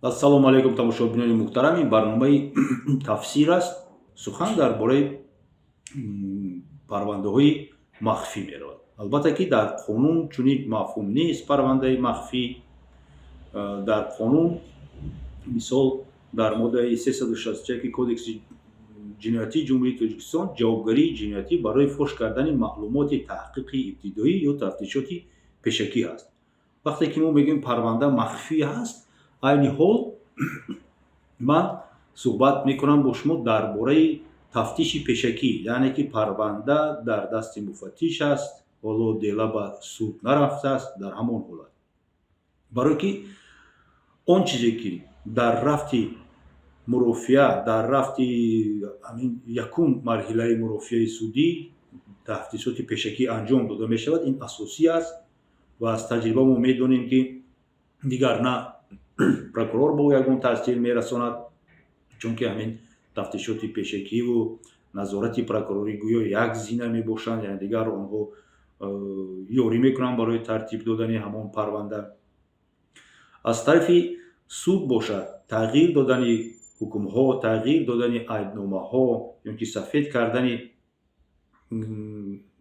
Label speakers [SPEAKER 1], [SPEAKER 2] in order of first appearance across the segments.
[SPEAKER 1] Ассалому алайкум, тамошобинони муҳтарам. Ин барномаи тафсир аст. Сухан дар бораи парвандаҳои махфӣ меравад. Албатта ки дар қонун чунин мафҳум нест, парвандаи махфӣ. Дар қонун, мисол, дар моддаи 361 Кодекси ҷиноятии Ҷумҳурии Тоҷикистон ҷавобгарии ҷиноятӣ барои фош кардани маълумоти таҳқиқи ибтидоӣ ё тафтишоти пешакӣ ҳаст. Вақте ки мо мегӯем, парванда махфӣ ҳаст, айни ҳол ман суҳбат мекунам бо шумо дар бораи тафтиши пешакӣ, яъне ки парванда дар дасти муфаттиш аст, ҳоло дела ба суд нарафтааст. Дар ҳамон ҳолат, барое ки он чизе ки дар рафти мурофиа, дар рафти ҳамин якум марҳилаи мурофиаи судӣ, тафтишоти пешакӣ анҷом дода мешавад, ин асосӣ аст. Ва аз таҷриба мо медонем, ки дигар на прокурор бо ягон таъсир мерасонад, чунки ҳамин тафтишоти пешакиву назорати прокурорӣ гӯё як зина мебошанд, яъне дигар онҳо ёрӣ мекунанд барои тартиб додани ҳамон парванда. Аз тарафи суд бошад, тағйир додани ҳукмҳо, тағйир додани айбномаҳо ё ки сафед кардани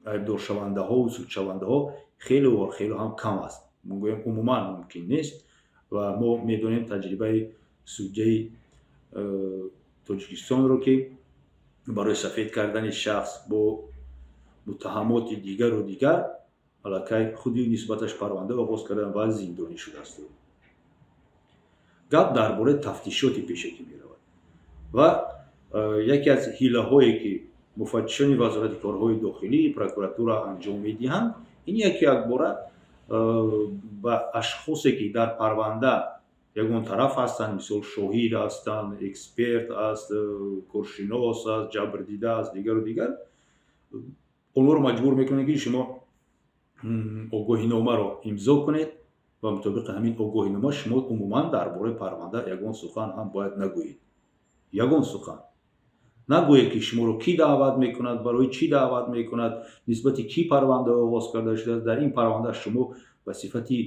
[SPEAKER 1] айбдоршавандаҳову судшавандаҳо хеле ва хеле ҳам кам аст, гӯем, умуман мумкин нест. Ва мо медонем таҷрибаи судяи Тоҷикистонро, ки барои сафед кардани шахс бо муттаҳамоти дигару дигар аллакай худи нисбаташ парванда оғоз кардан ва зиндонӣ шудааст. Гап дар бораи тафтишоти пешакӣ меравад. Ва яке аз ҳилаҳое, ки муфаттишони Вазорати корҳои дохилӣ, прокуратура анҷом медиҳанд, ин яке якбора ба ашхосе, ки дар парванда ягон тараф ҳастанд, мисол, шоҳид ҳастанд, эксперт аст, коршинос аст, ҷабрдида аст, дигару дигар, онҳоро маҷбур мекунанд, ки шумо огоҳиномаро имзо кунед ва мутобиқи ҳамин огоҳинома шумо умуман дар бораи парванда ягон сухан ҳам бояд нагӯед, ягон сухан нагӯед, ки шуморо кӣ даъват мекунад, барои чӣ даъват мекунад, нисбати кӣ парванда оғоз карда шудааст, дар ин парванда шумо ба сифати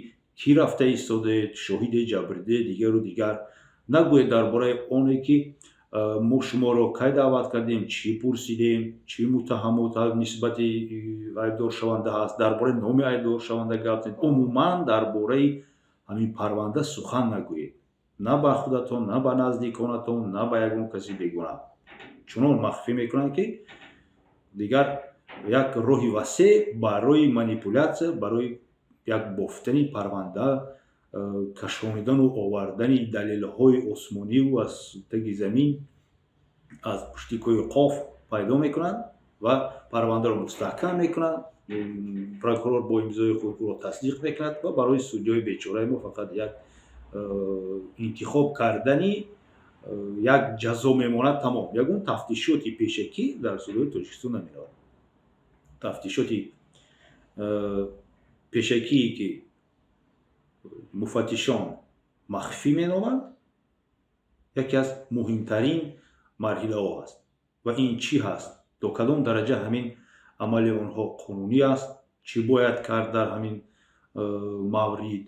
[SPEAKER 1] кӣ рафта истодаед, шоҳиде, ҷабрдиде, дигару дигар. Нагӯед дар бораи оне, ки мо шуморо кай даъват кардем, чӣ пурсидем, чӣ муттаҳамот нисбати айбдоршаванда ҳаст, дар бораи номи айбдоршаванда гап занед. Умуман дар бораи ҳамин парванда сухан нагӯед, на ба худатон, на ба наздиконатон, на ба ягон каси бегунаҳ. Чунон махфӣ мекунанд, ки дигар як роҳи васеъ барои манипулятсия, барои як бофтани парванда, кашонидану овардани далелҳои осмониву аз таги замин, аз пушти кӯҳи Қоф пайдо мекунанд ва парвандаро мустаҳкам мекунанд. Прокурор бо имзои худ ӯро тасдиқ мекунад ва барои судёи бечораи мо фақат як интихоб кардани як ҷазо мемонад, тамом. Ягон тафтишоти пешакӣ дар судҳои Тоҷикистон намеравад. Тафтишоти пешакие, ки муфаттишон махфӣ меноманд, яке аз муҳимтарин марҳилаҳо аст. Ва ин чӣ ҳаст, то кадом дараҷа ҳамин амали онҳо қонунӣ аст, чӣ бояд кард дар ҳамин маврид,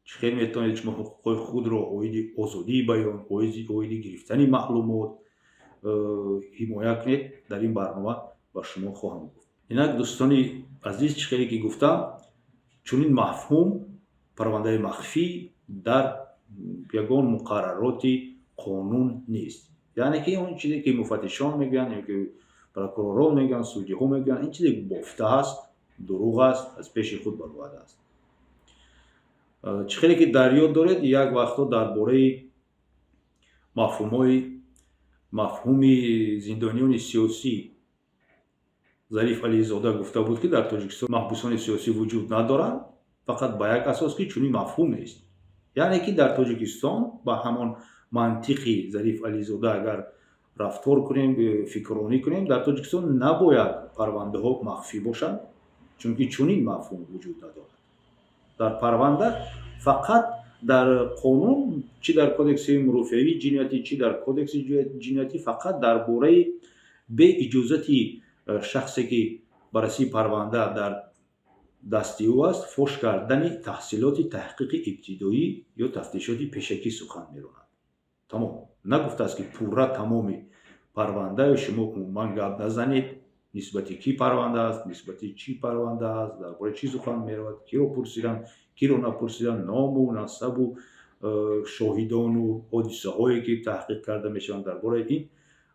[SPEAKER 1] чӣ хел метавонед шумо ҳуқуқҳои худро оиди озодии баён, оиди гирифтани маълумот ҳимоя кунед, дар ин барнома ба шумо хоҳам гуфт. Инак, дӯстони азиз, чӣ хеле ки гуфтам, чунин мафҳум, парвандаи махфӣ, дар ягон муқаррароти қонун нест. Яъне ки он чизе ки муфаттишон мегӯянд ё ки прокуророн мегӯянд, судиҳо мегӯянд, ин чизе бофта аст, дурӯғ аст, аз пеши худ баровардааст. Чӣ хеле ки дар ёд доред, як вақтҳо дар бораи мафҳумҳои мафҳуми зиндониёни сиёсӣ Зариф Ализода гуфта буд, ки дар Тоҷикистон маҳбусони сиёсӣ вуҷуд надоранд, фақат ба як асос, ки чунин мафҳум нест. Яъне ки дар Тоҷикистон ба ҳамон мантиқи Зариф Ализода агар рафтор кунем, фикрронӣ кунем, дар Тоҷикистон набояд парвандаҳо махфӣ бошанд, чунки чунин мафҳум вуҷуд надорад. Дар парванда фақат дар қонун, чӣ дар Кодекси мурофиавии ҷиноятӣ, чӣ дар Кодекси ҷиноятӣ, фақат дар бораи беиҷозати шахсе, ки баррасии парванда дар дасти ӯ аст, фош кардани таҳсилоти таҳқиқи ибтидоӣ ё тафтишоти пешакӣ сухан меронад. Тамом. Нагуфтааст, ки пурра тамоми парвандаи шумо умуман гап назанед, нисбати кӣ парванда аст, нисбати чӣ парванда аст, дар бораи чӣ сухан меравад, киро пурсиданд, киро напурсиданд, ному насабу шоҳидону ҳодисаҳое, ки таҳқиқ карда мешаванд, дар бораи ин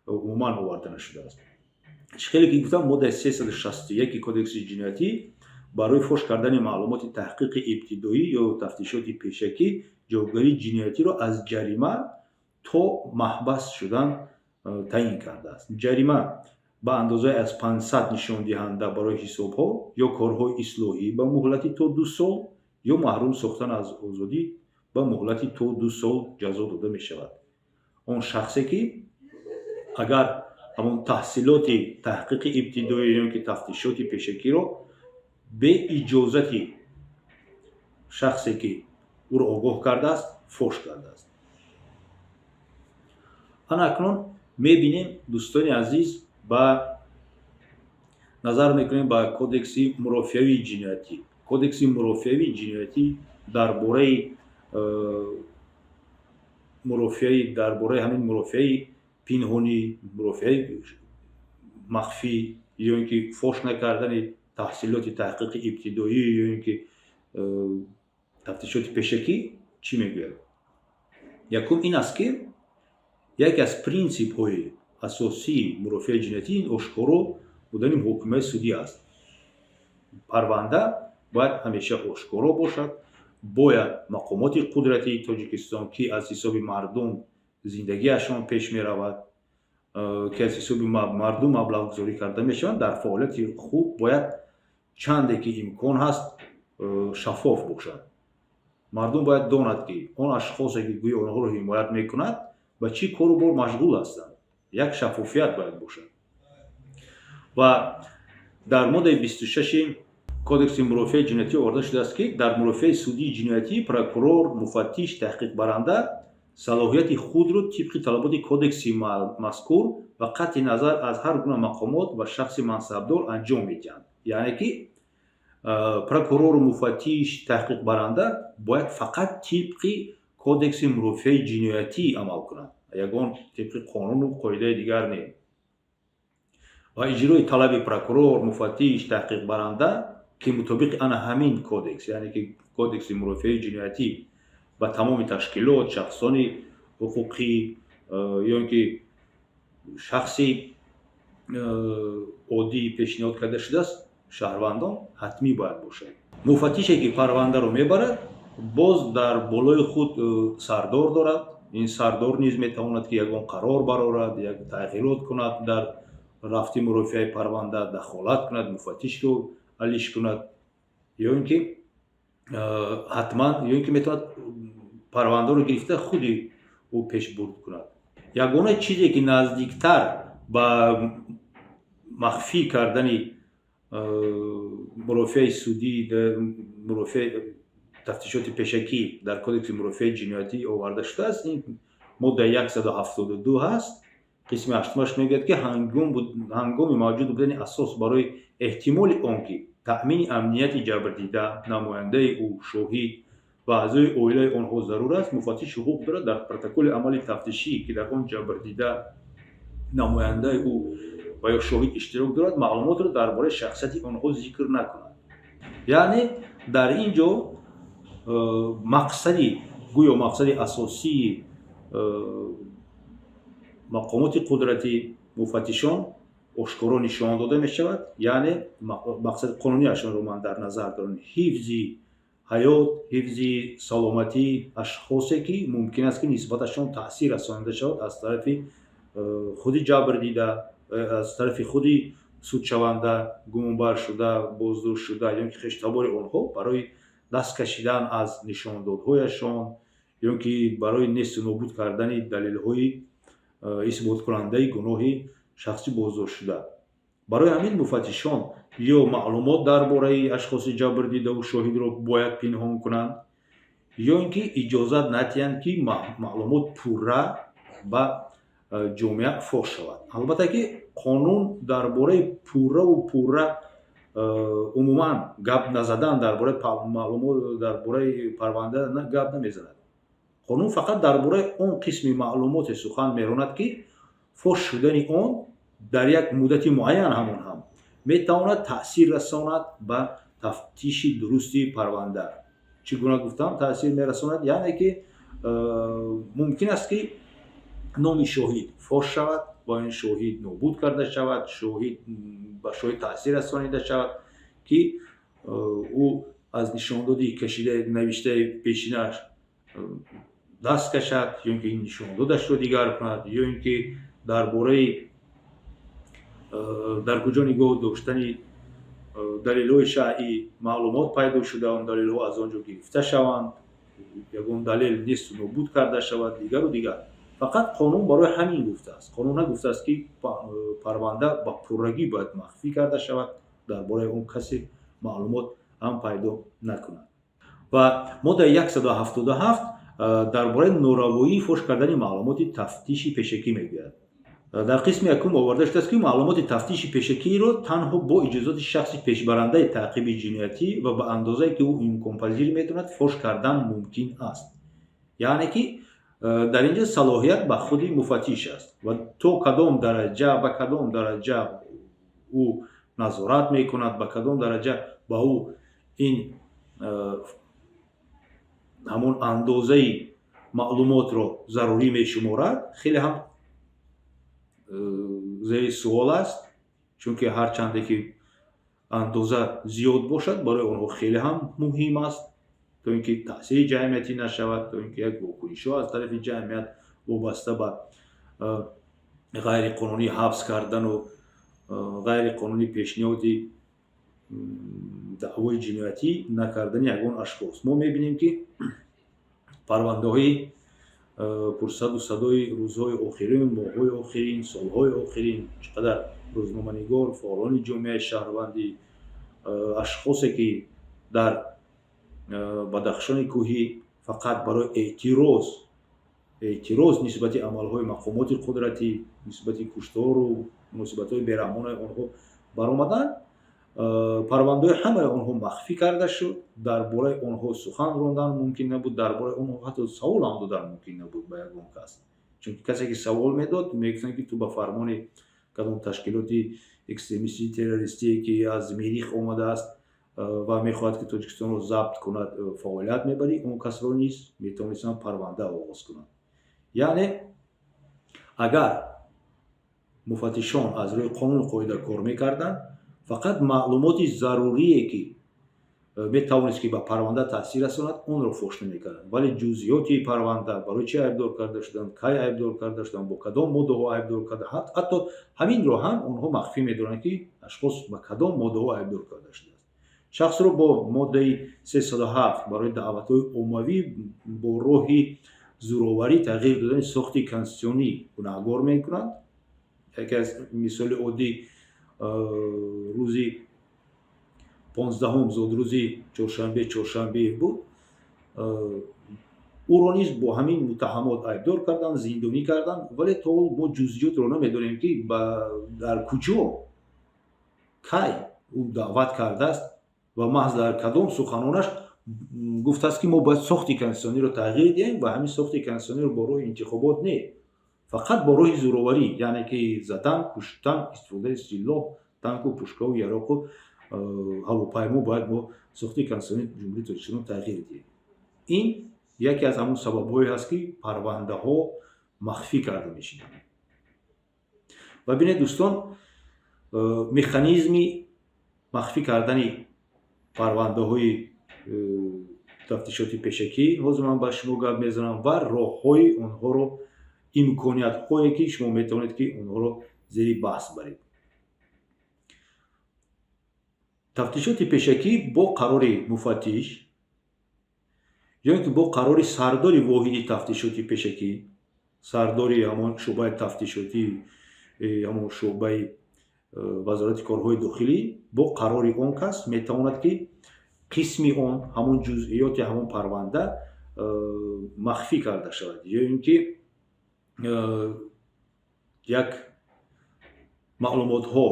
[SPEAKER 1] умуман оварда нашудааст. Чӣ хеле ки гуфтам, моддаи 361 Кодекси ҷиноятӣ барои фош кардани маълумоти таҳқиқи ибтидоӣ ё тафтишоти пешакӣ ҷавобгарии ҷиноятиро аз ҷарима то маҳбас шудан таъин кардааст. Ҷарима ба андозаи аз 500 нишондиҳанда барои ҳисобҳо ё корҳои ислоҳӣ ба муҳлати то 2 сол ё маҳрум сохтан аз озодӣ ба муҳлати то 2 сол ҷазо дода мешавад. Он шахсе, ки агар ҳамон таҳсилоти таҳқиқи ибтидоӣ ё ки тафтишоти пешакиро бе иҷозати шахсе, ки ӯро огоҳ кардааст, фош кардааст. Ана акнун мебинем, дӯстони азиз, ба назар мекунем ба Кодекси мурофиавии ҷиноятӣ. Кодекси мурофиавии ҷиноятӣ дар бораи мурофиаи, дар бораи ҳамин мурофиаи пинҳонӣ, мурофиаи махфӣ ё ин ки фош накардани таҳсилоти таҳқиқи ибтидоӣ ё ин ки тафтишоти пешакӣ чӣ мегӯяд? Якум ин аст, ки яке аз принсипҳои асосии мурофиаи ҷиноятӣ ин ошкоро будани муҳокимаи судӣ аст. Парванда бояд ҳамеша ошкоро бошад. Бояд мақомоти қудратии Тоҷикистон, ки аз ҳисоби мардум зиндагиашон пеш меравад, ки аз ҳисоби мардум маблағгузорӣ карда мешаванд, дар фаъолияти худ бояд чанде ки имкон ҳаст шаффоф бошад. Мардум бояд донад, ки он ашхосе, ки гӯё онҳоро ҳимоят мекунад, ба чӣ кору бор машғул ҳастанд. Як шаффофият бояд бошад. Ва дар моддаи 26-и Кодекси мурофиаи ҷиноятӣ оварда шудааст, ки дар мурофиаи судии ҷиноятӣ прокурор, муфаттиш, таҳқиқбаранда салоҳияти худро тибқи талаботи кодекси мазкур ва қатъи назар аз ҳар гуна мақомот ва шахси мансабдор анҷом медиҳанд. Яъне ки прокурору муфаттиш, таҳқиқбаранда бояд фақат тибқи Кодекси мурофиаи ҷиноятӣ амал кунанд, ягон тибқи қонуну қоидаи дигар не. Ва иҷрои талаби прокурор, муфаттиш, таҳқиқбаранда, ки мутобиқи ана ҳамин кодекс, яъне ки Кодекси мурофиаи ҷиноятӣ, ба тамоми ташкилот, шахсони ҳуқуқӣ ё ин ки шахси оддӣ пешниҳод карда шудааст, шаҳрвандон, ҳатмӣ бояд бошад. Муфаттише, ки парвандаро мебарад, боз дар болои худ сардор дорад. Ин сардор низ метавонад, ки ягон қарор барорад, як тағйирот кунад дар рафти мурофиаи парванда, дахолат кунад, муфаттишро алиш кунад ё ин ки ҳатман, ё ин ки метавонад парвандаро гирифта, худи ӯ пешбурд кунад. Ягона чизе, ки наздиктар ба махфӣ кардани мурофиаи судӣ, мурофиаи тафтишоти пешакӣ дар Кодекси мурофиаи ҷиноятӣ оварда шудааст, ин моддаи 172 ҳаст. Қисми ҳаштумаш мегӯяд, ки ҳангоми мавҷуд будани асос барои эҳтимоли он, ки таъмини амнияти ҷабрдида, намояндаи ӯ, шоҳид ва аъзои оилаи онҳо зарур аст, муфаттиш ҳуқуқ дорад дар протоколи амали тафтишӣ, ки дар он ҷабрдида, намояндаи ӯ ва ё шоҳид иштирок дорад, маълумотро дар бораи шахсияти онҳо зикр накунад. Яъне дар ин ҷо мақсади, гӯё мақсади асосии мақомоти қудратӣ, муфаттишон ошкоро нишон дода мешавад. Яъне мақсади қонунияшонро ман дар назар дорам: ҳифзи ҳаёт, ҳифзи саломатии ашхосе, ки мумкин аст, ки нисбаташон таъсир расонида шавад аз тарафи худи ҷабрдида, аз тарафи худи судшаванда, гумонбаршуда, боздоштшуда ё ки хештабори онҳо барои даст кашидан аз нишондодҳояшон ё ки барои несту нобуд кардани далелҳои исботкунандаи гуноҳи шахси боздоштшуда. Барои ҳамин муфаттишон ё маълумот дар бораи ашхоси ҷабрдидаву шоҳидро бояд пинҳон кунанд, ё ин ки иҷозат надиҳанд, ки маълумот пурра ба ҷомеа фош шавад. Албатта ки қонун дар бораи пурраву пурра умуман гап назадан дар бораи маълумот, дар бораи парванда гап намезанад. Қонун фақат дар бораи он қисми маълумоте сухан меронад, ки фош шудани он дар як муддати муайян ҳамон ҳам метавонад таъсир расонад ба тафтиши дурусти парванда. Чӣ гуна гуфтам таъсир мерасонад? Яъне ки мумкин аст, ки номи шоҳид фош шавад ва ин шоҳид нобуд карда шавад, шоҳид ба шоҳид таъсир расонида шавад, ки ӯ аз нишондоди кашида навиштаи пешинааш даст кашад, ё ин ки нишондодашро дигар кунад, ё ин ки дар бораи дар куҷо нигоҳ доштани далелҳои шаръӣ маълумот пайдо шуда, он далелҳо аз он ҷо гирифта шаванд, ягон далел несту нобуд карда шавад, дигару дигар. Фақат қонун барои ҳамин гуфтааст. Қонун нагуфтааст, ки парванда ба пуррагӣ бояд махфӣ карда шавад, дар бораи он касе маълумот ҳам пайдо накунад. Ва моддаи 177 дар бораи норавоии фош кардани маълумоти тафтиши пешакӣ мегӯяд. Дар қисми якум оварда шудааст, ки маълумоти тафтиши пешакиро танҳо бо иҷозати шахси пешбарандаи таъқиби ҷиноятӣ ва ба андозае, ки ӯ имконпазир медонад, фош кардан мумкин аст. Яъне ки дар ин ҷо салоҳият ба худи муфаттиш аст ва то кадом дараҷа, ба кадом дараҷа ӯ назорат мекунад, ба кадом дараҷа ба ӯ ин ҳамон андозаи маълумотро зарурӣ мешуморад, хеле ҳам зери суол аст. Чунки ҳарчанде ки андоза зиёд бошад, барои онҳо хеле ҳам муҳим аст, то ин ки таъсири ҷамъиятӣ нашавад, то ин ки як вокунишҳо аз тарафи ҷамъият вобаста ба ғайриқонунӣ ҳабс кардану ғайриқонунӣ пешниҳоди даъвои ҷиноятӣ накардани ягон ашхос. Мо мебинем, ки парвандаҳои пурсаду садои рӯзҳои охирин, моҳҳои охирин, солҳои охирин, чӣ қадар рӯзноманигор, фаъолони ҷомеаи шаҳрвандӣ, ашхосе, ки дар Бадахшони кӯҳӣ фақат барои эътироз нисбати амалҳои мақомоти қудратӣ, нисбати куштору муносибатҳои бераҳмонаи онҳо баромаданд, парвандаҳои ҳамаи онҳо махфӣ карда шуд. Дар бораи онҳо сухан рондан мумкин набуд, дар бораи онҳо ҳатто савол ҳам додан мумкин набуд ба ягон кас, чунки касе ки савол медод, мегуфтанд, ки ту ба фармони кадом ташкилоти экстремистӣ, террористие, ки аз Мирих омадааст ва мехоҳад, ки Тоҷикистонро забт кунад, фаъолият мебарӣ. Он касро низ метавонистанд парванда оғоз кунанд. Яъне агар муфаттишон аз рӯи қонуну қоида кор мекарданд, фақат маълумоти зарурие, ки метавонист, ки ба парванда таъсир расонад, онро фош намекарданд, вале ҷузъиёти парванда, барои чӣ айбдор карда шуданд, кай айбдор карда шуданд, бо кадом моддаҳо айбдор карда, ҳатто ҳаминро ҳам онҳо махфӣ медоранд, ки ашхос ба кадом моддаҳо айбдор карда шудааст. Шахсро бо моддаи 307 барои даъватҳои оммавӣ бо роҳи зӯроварӣ тағйир додани сохти конститутсионӣ гунаҳгор мекунанд. Яке аз мисоли оддӣ: рӯзи 15-ум зодрӯзи Чоршанбе Чоршанбеев буд. Ӯро низ бо ҳамин муттаҳамот айбдор карданд, зиндонӣ карданд, вале то ҳол мо ҷузъиётро намедонем, ки дар куҷо, кай ӯ даъват кардааст ва маҳз дар кадом суханонаш гуфтааст, ки мо бояд сохти конститутсиониро тағйир диҳем ва ҳамин сохти конститутсиониро бо роҳи интихобот не, фақат бо роҳи зӯроварӣ, яъне ки задан, куштан, истифодаи силоҳ, танку, пушкаву яроқу ҳавопаймо бояд мо сохти конститутсионии Ҷумҳурии Тоҷикистонро тағйир диҳем. Ин яке аз ҳамон сабабҳое ҳаст, ки парвандаҳо махфӣ карда мешинанд. Ва бинед, дӯстон, механизми махфӣ кардани парвандаҳои тафтишоти пешакӣ ҳозир ман ба шумо гап мезанам ва роҳҳои онҳоро, имкониятҳое, ки шумо метавонед, ки онҳоро зери баҳс баред. Тафтишоти пешакӣ бо қарори муфаттиш ё ин ки бо қарори сардори воҳиди тафтишоти пешакӣ, сардори ҳамон шӯъбаи тафтишотӣ, ҳамон шӯъбаи Вазорати корҳои дохилӣ, бо қарори он кас метавонад, ки қисми он, ҳамон ҷузъиёти ҳамон парванда махфӣ карда шавад ё ин ки як маълумотҳо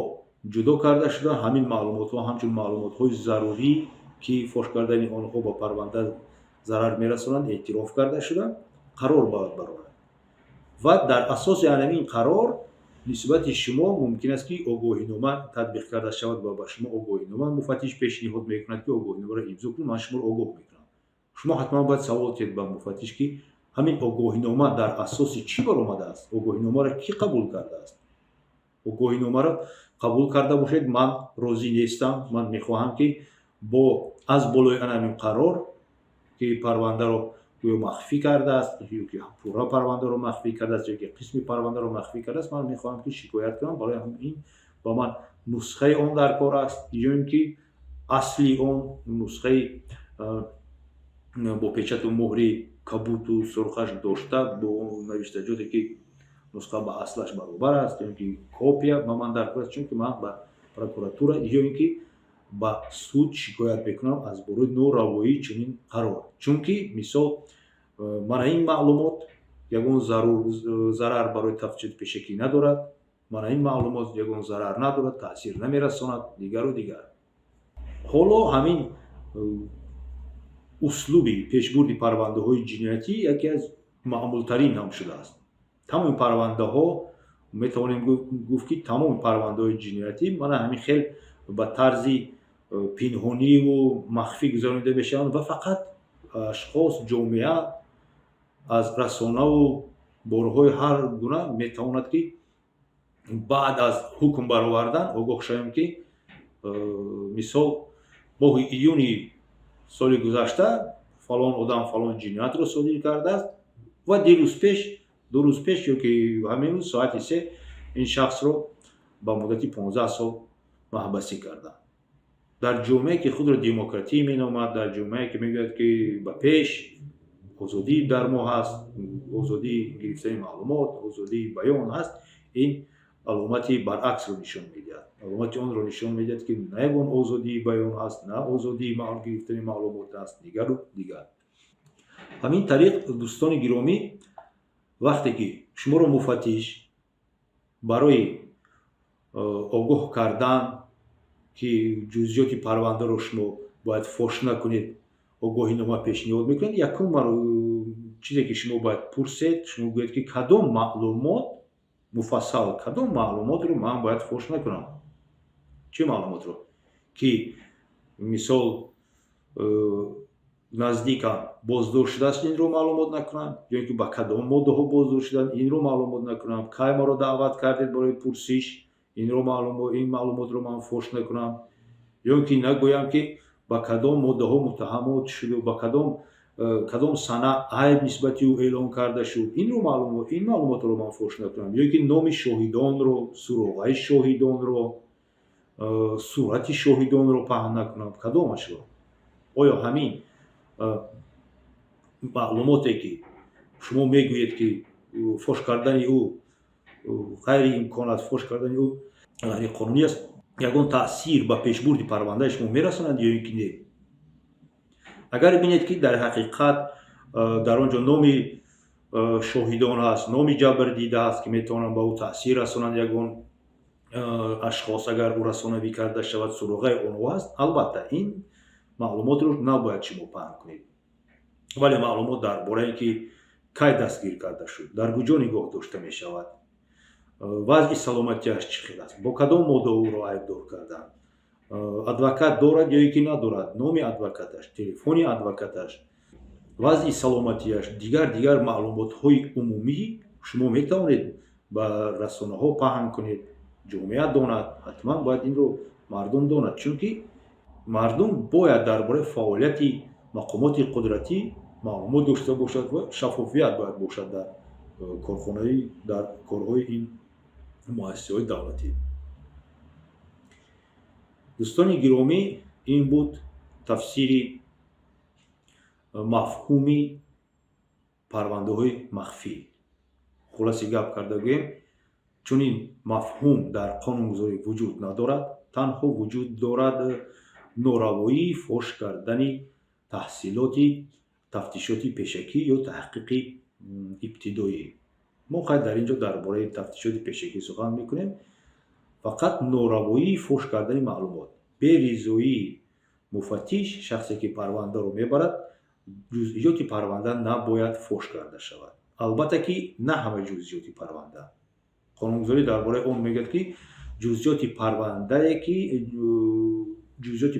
[SPEAKER 1] ҷудо карда шуда, ҳамин маълумотҳо ҳамчун маълумотҳои зарурӣ, ки фош кардани онҳо ба парванда зарар мерасонанд, эътироф карда шуда. Қарор бояд барорад ва дар асоси ҳамин қарор нисбати шумо мумкин аст, ки огоҳинома татбиқ карда шавад ва ба шумо огоҳинома муфаттиш пешниҳод мекунад, ки огоҳиномаро имзо кунед, ман шуморо огоҳ мекунам. Шумо ҳатман бояд савол диҳед ба муфаттиш, ки ҳамин огоҳинома дар асоси чӣ баромадааст, огоҳиномаро кӣ қабул кардааст. Огоҳиномаро қабул карда бошед, ман розӣ нестам, ман мехоҳам, ки бо аз болои ана ҳамин қарор, ки парвандаро гӯё махфӣ кардааст ё ки пурра парвандаро махфӣ кардааст, ё ки қисми парвандаро махфӣ кардааст, ман мехоҳам, ки шикоят кунам. Барои ин ба ман нусхаи он дар кор аст ё ин ки асли он, нусхаи бо печату муҳри кабуту сурхаш дошта, бо навиштаҷоте, ки нусха ба аслаш баробар аст, ё ин ки копия ба ман дар кор аст, чунки ман ба прокуратура ё ин ки ба суд шикоят мекунам аз бораи норавоии чунин қарор, чунки мисол мана ин маълумот ягон зарар барои тафтишоти пешакӣ надорад, мана ин маълумот ягон зарар надорад, таъсир намерасонад, дигару дигар. Ҳоло ҳамин услуби пешбурди парвандаҳои ҷиноятӣ яке аз маъмултарин ҳам шудааст. Тамоми парвандаҳо, метавонем гуфт, ки тамоми парвандаҳои ҷиноятӣ мана ҳамин хел ба тарзи пинҳониву махфӣ гузаронида мешаванд ва фақат ашхос, ҷомеа аз расонаву борҳои ҳар гуна метавонад, ки баъд аз ҳукм баровардан огоҳ шавем, ки мисол моҳи июни соли гузашта фалон одам фалон ҷиноятро содир кардааст ва дирӯз пеш, 2 рӯз пеш ё ки ҳамин рӯз соати 3 ин шахсро ба муддати 15 сол маҳбасӣ карданд. Дар ҷомеае, ки худро демократӣ меномад, дар ҷомеае, ки мегӯяд, ки ба пеш озодӣ дар мо ҳаст, озодии гирифтани маълумот, озодии баён ҳаст, ин аломати баръаксро нишон медиҳад. Аломати онро нишон медиҳад, ки на ягон озодии баён ҳаст, на озодии гирифтани маълумот ҳаст, дигару дигар. Ҳамин тариқ, дӯстони гиромӣ, вақте ки шуморо муфаттиш барои огоҳ кардан, ки ҷузъиёти парвандаро шумо бояд фош накунед, огоҳинома пешниҳод мекунад, якум чизе, ки шумо бояд пурсед, шумо гӯед, ки кадом маълумот, муфассал, кадом маълумотро ман бояд фош накунам, чӣ маълумотро, ки мисол наздикам боздошт шудааст, инро маълумот накунам, ё ин ки ба кадом моддаҳо боздошт шуданд, инро маълумот накунам, кай маро даъват кардед барои пурсиш, инро ин маълумотро ман фош накунам, ё ин ки нагӯям, ки ба кадом моддаҳо муттаҳамот шуду ба кадом сана айб нисбати ӯ эълон карда шуд, инро ин маълумотро ман фош накунам, ё ин ки номи шоҳидонро, суроғаи шоҳидонро, сурати шоҳидонро паҳн накунам, кадомашро? Оё ҳамин маълумоте, ки шумо мегӯед, ки фош кардани ӯ ғайриимкон аст, фош кардани ӯ ғайриқонунӣ аст, ягон таъсир ба пешбурди парвандаи шумо мерасонад ё ин ки не? Агар бинед, ки дар ҳақиқат дар он ҷо номи шоҳидон ҳаст, номи ҷабрдида ҳаст, ки метавонанд ба ӯ таъсир расонанд ягон ашхос, агар ӯ расонавӣ карда шавад, суроғаи онҳо ҳаст, албатта, ин маълумотро набояд шумо паҳн кунед. Вале маълумот дар бораи ки кай дастгир карда шуд, дар куҷо нигоҳ дошта мешавад, вазъи саломатиаш чӣ хел аст, бо кадом модда ӯро айбдор карданд, адвокат дорад ё ин ки надорад, номи адвокаташ, телефони адвокаташ, вазъи саломатиаш, дигар дигар маълумотҳои умумӣ шумо метавонед ба расонаҳо паҳн кунед, ҷомеа донад. Ҳатман бояд инро мардум донад, чунки мардум бояд дар бораи фаъолияти мақомоти қудратӣ маълумот дошта бошад ва шаффофият бояд бошад дар корхонаи, дар корҳои ин муассисаҳои давлатӣ. Дӯстони гиромӣ, ин буд тафсири мафҳуми парвандаҳои махфӣ. Хулоси гап карда гӯем, чунин мафҳум дар қонунгузорӣ вуҷуд надорад, танҳо вуҷуд дорад норавоии фош кардани таҳсилоти тафтишоти пешакӣ ё таҳқиқи ибтидоӣ. Мо хай дар ин ҷо дар бораи тафтишоти пешакӣ сухан мекунем. Фақат норавоии фош кардани маълумот бе ризоии муфаттиш, шахсе, ки парвандаро мебарад. Ҷузъиёти парванда набояд фош карда шавад. Албатта ки на ҳама ҷузъиёти парванда. Қонунгузорӣ дар бораи он мегӯяд, ки ҷузъиёти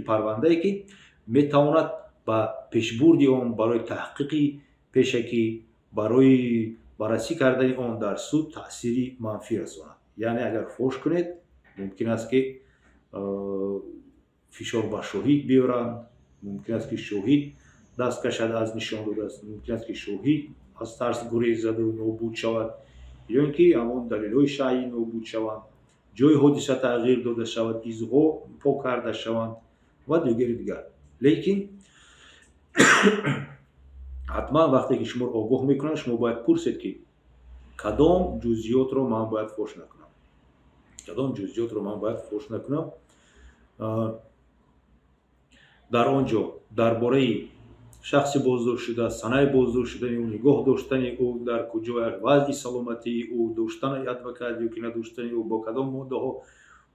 [SPEAKER 1] парвандае, ки метавонад ба пешбурди он, барои таҳқиқи пешакӣ, барои баррасӣ кардани он дар суд таъсири манфӣ расонад. Яъне агар фош кунед, мумкин аст, ки фишор ба шоҳид биёранд, мумкин аст, ки шоҳид даст кашад аз нишон додааст, мумкин аст, ки шоҳид аз тарс гурезаду нобуд шавад ё ин ки ҳамон далелҳои шаъӣ нобуд шаванд, ҷои ҳодиса тағйир дода шавад, изҳо пок карда шаванд ва дигари дигар. Лекин ҳатман вақте ки шуморо огоҳ мекунанд, шумо бояд пурсед, ки кадом ҷузъиётро ман бояд фош накунам, кадом ҷузъиётро ман бояд фош накунам. Дар он ҷо дар бораи шахси боздоштшуда, санаи боздошт шудани ӯ, нигоҳ доштани ӯ дар куҷо, вазъи саломатии ӯ, доштани адвокат ё ки надоштани ӯ, бо кадом моддаҳо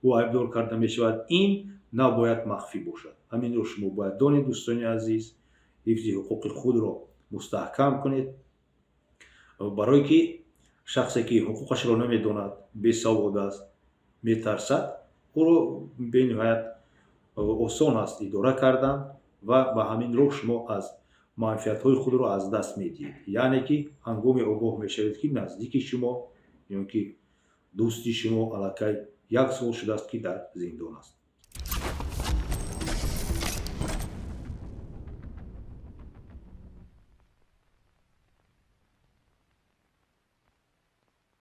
[SPEAKER 1] ӯ айбдор карда мешавад, ин набояд махфӣ бошад. Ҳаминро шумо бояд донед, дӯстони азиз. Ҳифзи ҳуқуқи худро мустаҳкам кунед, барое ки шахсе, ки ҳуқуқашро намедонад, бесавод аст, метарсад, ӯро бениҳоят осон аст идора кардан ва ба ҳамин роҳ шумо аз манфиатҳои худро аз даст медиҳед. Яъне ки ҳангоме огоҳ мешавед, ки наздики шумо ё ки дӯсти шумо аллакай як сол шудааст, ки дар зиндон аст.